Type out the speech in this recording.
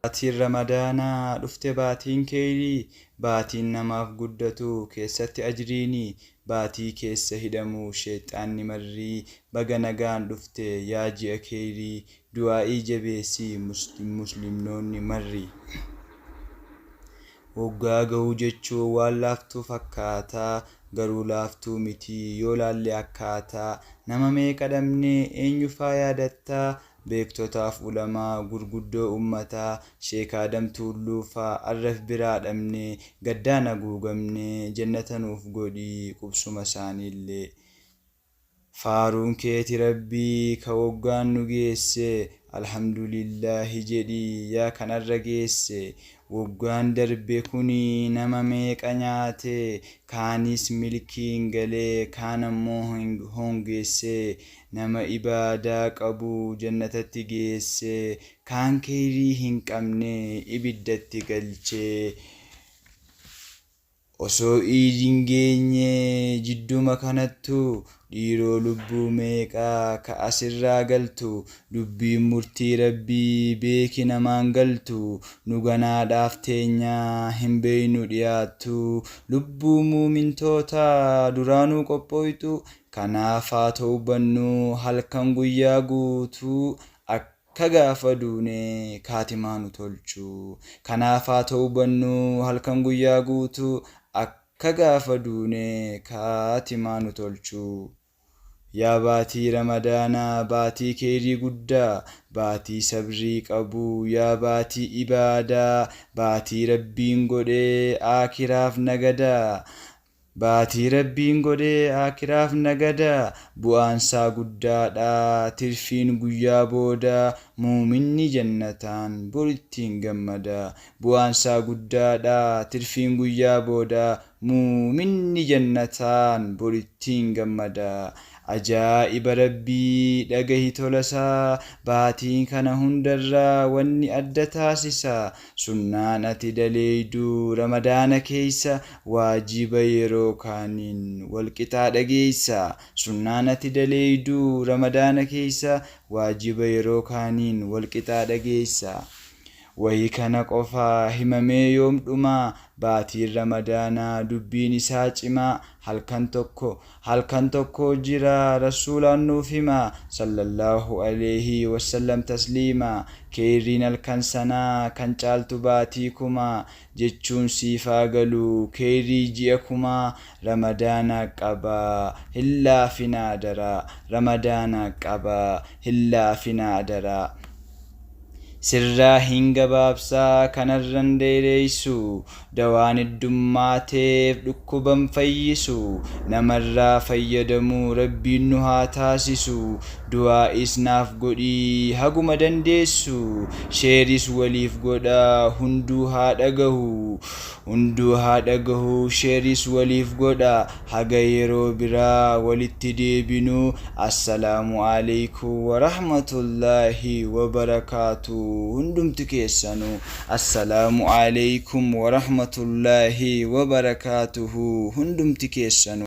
Baatiin Ramadaanaa dhufte baatiin keeyrii, baatiin namaaf guddatu keessatti ajriini, baatii keessa hidhamu sheeyxaanni marrii, baga nagaan dhufte yaa ji'a keeyrii, du'aa'ii jabeessi muslimnoonni marri. Woggaa gahuu jechuun waan laaftuu fakkaata, garuu laaftuu miti yoo laalle akkaataa. Nama meeqa dhabne eenyufaa yaadatta? Beektotaaf ulamaa gurguddoo ummataa, Sheek Aadam Tuulluufaa arra if biraa dhabne, gaddaan haguugamne, jannata nuuf godhi qubsuma isaaniillee. Faaruun keeti Rabbii ka woggaan nu geesse Alhamdulillaahi jedhi yaa kan arra geesse Woggaan darbe kuni nama meeqa nyaate Kaanis milkiin galee kaan ammoo hoongeesse Nama ibaadaa qabu jannatatti geesse Kaan keeyrii hin qabne ibiddatti galche Osoo Iid hin geenye jidduma kanattu dhiiroo lubbuu meeqa ka asirraa galtu dubbiin murtii Rabbii beeki namaan galtu nu ganaadhaaf teenya hin beeynu dhiyaattu lubbuu muumintootaa duraanuu qophooytu kanaaf haa towbannu halkan guyyaa guutuu akka Ka gaafa duune kaatimaa nu tolchu. Kanaaf haa towbannu halkan guyyaa guutuu akka gaafa duune kaatimaa nu tolchu. Yaa baatii Ramadaanaa baatii keeyrii guddaa baatii sabrii qabu yaa baatii ibaadaa baatii Rabbiin godhee aakiraaf nagadaa Baatii Rabbiin godhe Aakiraaf nagada Bu'aansaa guddaadha Tirfiin guyyaa booda Muuminni jannataan Bor ittiin gammada Bu'aansaa guddaadha Tirfiin guyyaa booda Muuminni jannataan Bor ittiin gammada Ajaa'iba Rabbii dhagahi tolasaa Baatii kana hundarra wanni adda taasisa Sunnaan ati daleeydu Ramadaana keeysa Waajiba yeroo kaaniin wal qixaa dhageeysa Sunnaan ati daleeydu Ramadaana keeysa Waajiba yeroo kaaniin wal qixaa dhageeysa Wahi kana qofa himamee yoom dhuma Baatiin Ramadaanaa dubbiin isaa cimaa Halkan tokko Halkan tokko jira Rasuulaan nuuf hima Sallallaahu aleeyhi wassallam tasliima Keeyriin halkan sanaa kan caaltu baatii kumaa Jechuun siif haa galu keeyrii ji'a kumaa Ramadaana qabaa hin laafinaa adaraa Ramadaana qabaa hin laafinaa adaraa Sirraa hin gabaabsa kanarran dheereeysu Dawaan heddummaateef dhukkuban fayyisu Namarraa fayyadamu Rabbiin nu haa taasisu Du'aa'iis naaf godhi haguma dandeessu Sheeris waliif godha hunduu haa dhagahu Hunduu haa dhagahu Sheeris waliif godha Haga yeroo biraa walitti deebinu Assalaamu Aleeykum Warahmatullaahi Wabarakaatuh Hundumti keessanuu Assalaamu Aleeykum Warahmatullaahi Wabarakaatuhu Hundumti keessanuu.